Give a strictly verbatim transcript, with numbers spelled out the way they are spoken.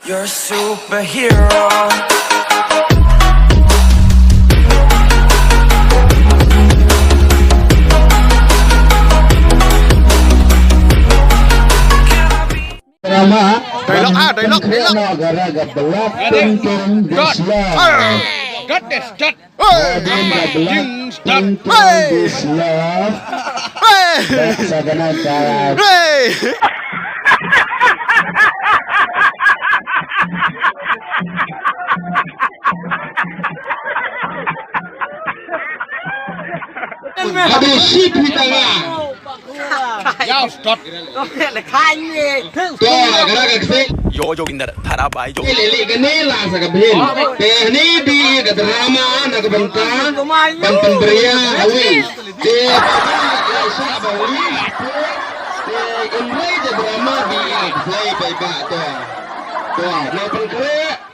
You're a superhero. Drama. Dialogue, ah, dialogue, dialogue. Gara ga belak tung tung di siar. Cut this, cut. Hey! Tung tung di siar. Hey! Sa kana ka. Hey! Habis sip kita lah. Yaw, stop. Yo, yo, indar, thara bai, yo. Lili kane la sa ka bhin. Te hne bi ka drama na ka bynta ban pynbria awi. Te sa ba wi. Te in rai te drama bi ka sai bai ba to. To, na pynkhre.